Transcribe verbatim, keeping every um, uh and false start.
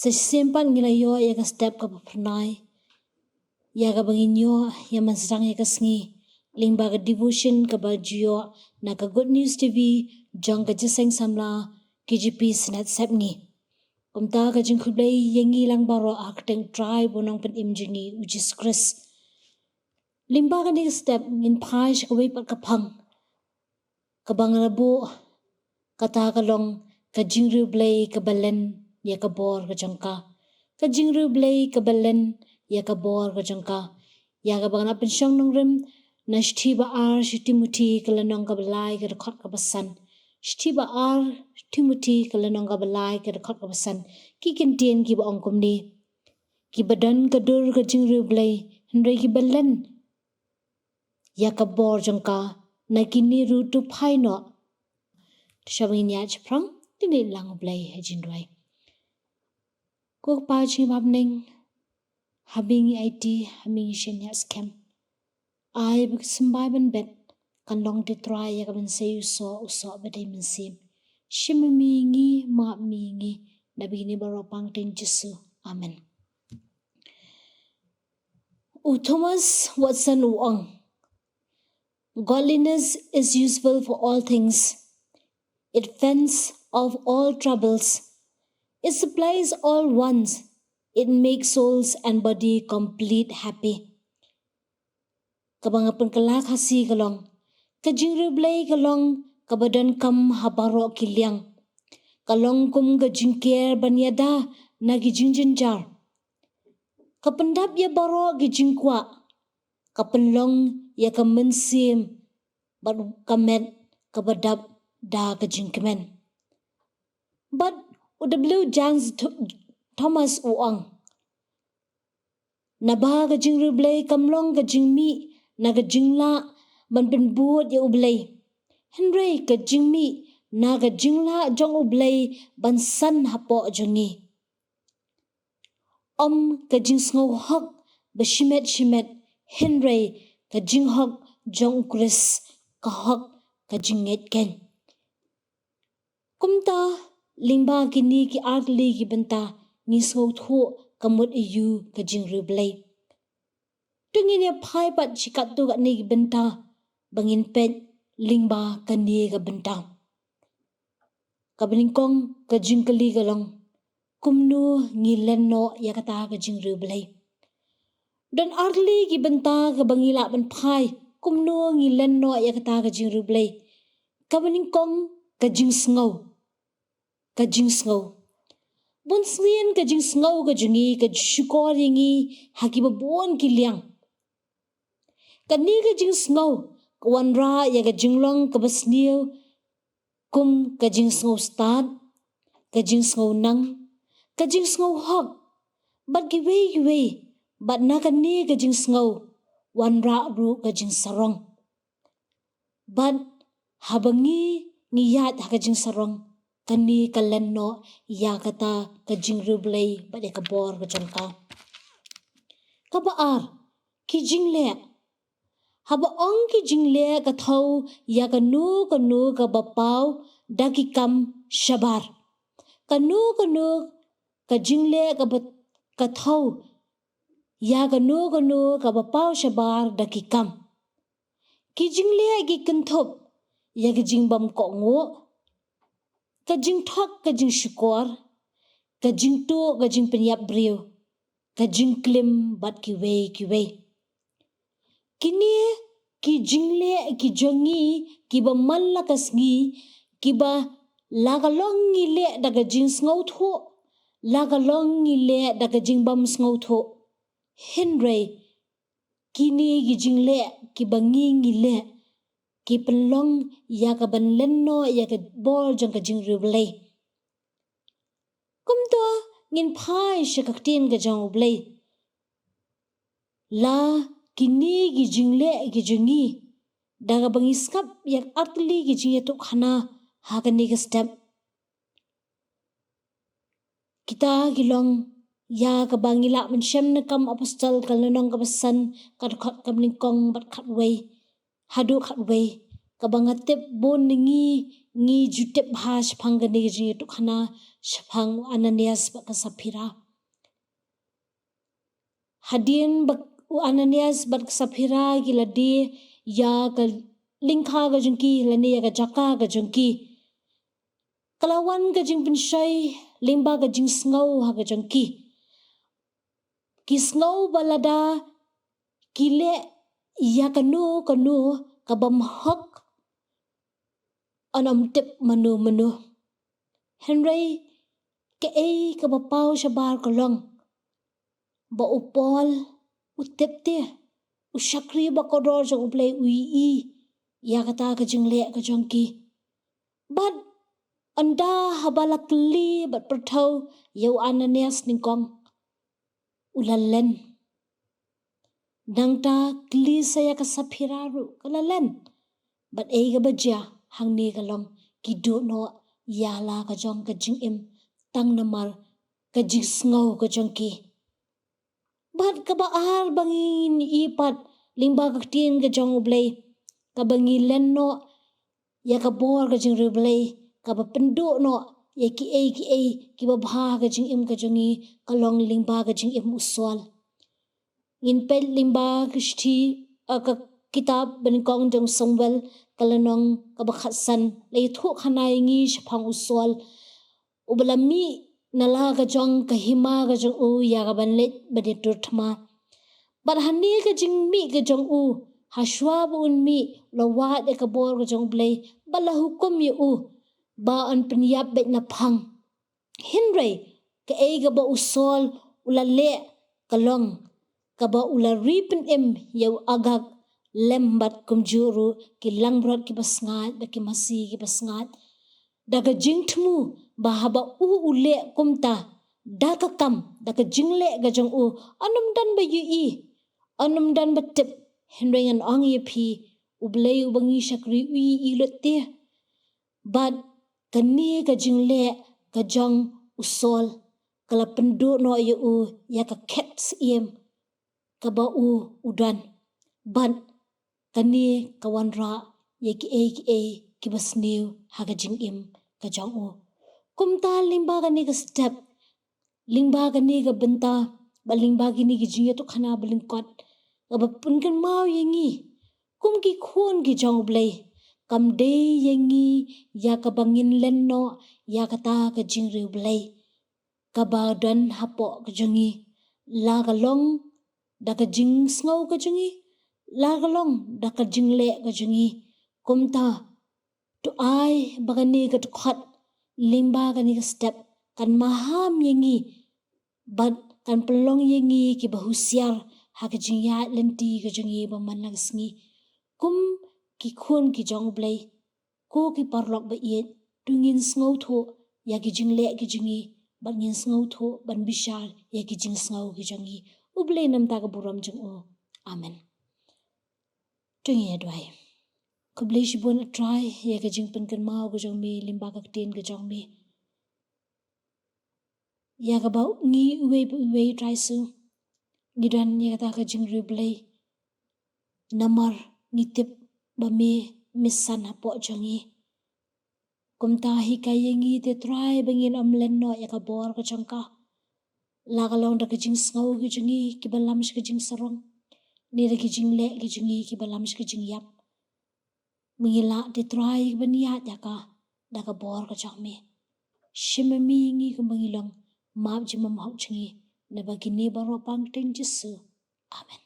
Te shisien pat ngi la ïoh ïa ka step kaba phyrnai, ïa kaba ngin ïoh ïa man sdang ïa ka sngi lyngba ka devotion kaba ju ïoh na ka Good News T V jong ka Jingïaseng Samla K J P Synod Sepngi. Kumta ka jingkhublei ïa ngi lang baroh ha ka kyrteng U Trai bad U Nongpynim jong ngi U Jisu Khrist. Lyngba kane ka step ngin phai sha kawei pat ka phang kaba nga la buh, kata ka long ka jingriewblei kaba len ïa ka bor ka jong ka. Ka jingriewblei kaba len ïa ka bor ka jong ka, ïa kaba nga la pynshong nongrim na shithi ba ar sha u Timothi ka lynnong kaba lai ka dkhot kaba san. Shithi ba ar Timothi ka lynnong kaba lai ka dkhot kaba san. Ki kyntien kiba ong kumne: Kiba don ka dur ka jingriewblei, hynrei kiba len ïa ka bor jong ka, na kine ruh to phai noh. To shwa ba ngin ïaid shaphrang, to ngin ïalang U Blei ha jingduwai. Ko Kpa jong ngi ba ha bneng, ha ba ngi aiti, ha ba ngi shaniah skhem, ai ba ka symbai ban bet kan long, te Trai, ïa ka ban sei u soh, u soh ba dei mynsiem. Shim ma ngi, map ma ngi, na ba kine baroh ha ka kyrteng Jisu. Amen. U Thomas Watson u ong: Godliness is useful for all things. It fends off all troubles. It supplies all wants. It makes souls and body complete happy. Kaba nga pynkylla Khasi ka long: Ka jingriewblei ka long kaba donkam ha baroh ki liang. Ka long kum ka jingker ban ïada na ki jingjynjar. Ka pyndap ïa baroh ki jingkwah. Ka pynlong ïa ka mynsiem bad ka met kaba dap da ka jingkmen. Bad u W Jans Th-, Thomas u ong: Naba ka jingriewblei kam long ka jingmih na ka jinglah ban pynbud ïa U Blei, hynrei ka jingmih na ka jinglah jong U Blei ban san hapoh jong ngi. Ym ka jingsngew hok ba shimet shimet, hynrei ka jinghok jong U Khrist, ka hok ka jingngeit keiñ. Kumta, lyngba kine ki artylli ki bynta, ngi sngewthuh ka mut aïu ka jingriewblei. To ngin ïa phai pat sha katto katne ki bynta ba ngin peit lyngba kane ka bynta. Kaba nyngkong, ka jingkylli ka long: Kumno ngi len noh ïa kata ka jingriewblei? Don artylli ki bynta kaba ngi lah ban phai kumno ngi len noh ïa kata ka jingriewblei. Kaba nyngkong, ka jingsngew. Ka jingsngew. Bun sien ka jingsngew ka jong ngi ka ju shukor ïa ngi ha kiba bun ki liang. Kane ka jingsngew ka wanrah ïa ka jinglong kaba sniew, kum ka jingsngew stad, ka jingsngew nang, ka jingsngew hok, bad kiwei kiwei, bad na kane ka jingsngew wanrah ruh ka jingsarong. Bad haba ngi, ngi ïaid ha ka jingsarong, kane ka len noh ïa kata ka jingriewblei bad ïa ka bor ka jong ka. Kaba ar, ki jingleh. Haba ong ki jingleh ka thew ïa kano kano kaba paw da ki kam shabar. Kano kano ka jingleh kaba, ka thew ïa kano kano kaba paw shabar da ki kam. Ki jingleh ki kynthup ïa ka jingbym kohnguh, ka jingthok ka jingshukor, ka jingtuh ka jingpynïap briew, ka jingklim bad kiwei kiwei. Kine ki jingleh ki jong ngi kiba man la ka sngi, kiba la ka long ngi leh da ka jingsngewthuh, la ka long ngi leh da ka jingbym sngewthuh. Hynrei kine ki jingleh kiba ngi ngi leh ki pynlong ïa ka ban len noh ïa ka bor jong ka jingriewblei. Kumta ngin phai sha ka ktien ka jong U Blei. La kine ki jingleh ki jong ngi, da kaba ngi sngap ïa artylli ki jingïathuhkhana ha kane ka step. Kita ki long ïa kaba ngi lah ban shem na Kam Apostol ka lynnong kaba san, ka dkhot kaba nyngkong bad khatwei haduh khatwei, kaba nga tip bun na ngi ngi ju tip ha shaphang kane ka jingïathuhkhana shaphang u Ananias bad ka Saphira. Hadien ba u Ananias bad ka Saphira ki la die ïa ka lyngkha ka jong ki lane ïa ka jaka ka jong ki, ka la wan ka jingpynshoi lyngba ka jingsngew ha ka jong ki. Ki sngew ba lada ki leh ïa kano kano ka bym hok, yn ym tip mano mano. Hynrei kaei kaba paw shabar ka long ba u Paul u tip te, u shakri ba kordor jong U Blei u ïohi ïa kata ka jingleh ka jong ki. Bad ynda haba la kylli bad pyrthaw ïa u Ananias nyngkong, u la len. Nangta kylli sa ïa ka Saphira ruh, ka la len. Bad ei kaba jia hangne ka long, ki duh noh ïa la ka jong ka jingim tang namar ka jingsngew ka jong ki. Bad kaba ar ba ngin ïohi pat lyngba ka ktien ka jong U Blei, kaba ngi len noh ïa ka bor ka jingriewblei, kaba pynduh noh ïa kiei kiei kiba bha ha ka jingim ka jong ngi, ka long lyngba ka jingim u Saul. Ngin peit lyngba ka shithi, eh, ka kitab banyngkong jong u Samuel, ka lynnong kaba khatsan, la ïathuhkhana ïa ngi shaphang u Saul, uba la mih na la ka jong ka hima ka jong u ïa kaban leit ban ïatur thma. Bad hane ka jingmih ka jong u, ha shuwa ba un mih, u la wad ïa ka bor ka jong U Blei, bad la hukum ïa u ba yn pynïap beit na phang. Hynrei kaei kaba u Saul u la leh ka long kaba u la ri pynim ïa u Agag lem bad kumjuh ruh ki langbrot kiba sngaid bad ki masi kiba sngaid, da ka jingthmu ba haba u u leh kumta, da ka kam, da ka jingleh ka jong u, yn ym don ba ïohi, yn ym don ba tip. Hynrei ngan ong ïa phi, U Blei uba ngi shakri u ïohi lut te. Bad kane ka jingleh ka jong u Saul ka la pynduh noh ïa u ïa ka khet syiem kaba u u don. Bad kane ka wanrah ïa kiei kiei kiba sniew ha ka jingim ka jong u. Kumta lyngba kane ka step, lyngba kane ka bynta, bad lyngba kine ki jingïathuhkhana ba lyngkot, kaba pynkynmaw ïa ngi kum ki khun ki jong U Blei, kam dei ïa ngi ïa kaba ngin len noh ïa kata ka jingriewblei kaba don hapoh ka jong ngi, la ka long da ka jingsngew ka jong ngi, la ka long da ka jingleh ka jong ngi. Kumta to ai ba kane ka dkhot, lyngba kane ka step, kan maham ïa ngi bad kan pynlong ïa ngi kiba husiar ha ka jingïaid lynti ka jong ngi ba man la ka sngi. Kum ki khun ki jong U Blei, ko ki paralok ba ïeit, to ngin sngewthuh ïa ki jingleh ki jong ngi, bad ngin sngewthuh ban bishar ïa ki jingsngew ki jong ngi. U Blei namar ka burom jong u. Amen. To ngin ïa duwai. Khublei shibun A Trai ïa ka jingpynkynmaw ka jong me lyngba ka ktien ka jong me, ïa kaba ngi uwei pa uwei, Trai Jisu, ngi don ïa kata ka jingriewblei namar ngi tip ba me, me san hapoh jong ngi. Kumta hikai ïa ngi te Trai ba ngin ym len noh ïa ka bor ka jong ka, la ka long da ka jingsngew ki jong ngi kiba lam sha ka jingsarong, ne da ki jingleh ki jong ngi kiba lam sha ka jingïap. Me ngi lah te Trai ban ïaid ïa ka da ka bor ka jong me. Shim ma me ïa ngi kumba ngi long, map jingmam hok jong ngi, naba kine baroh pang ktien Jisu. Amen.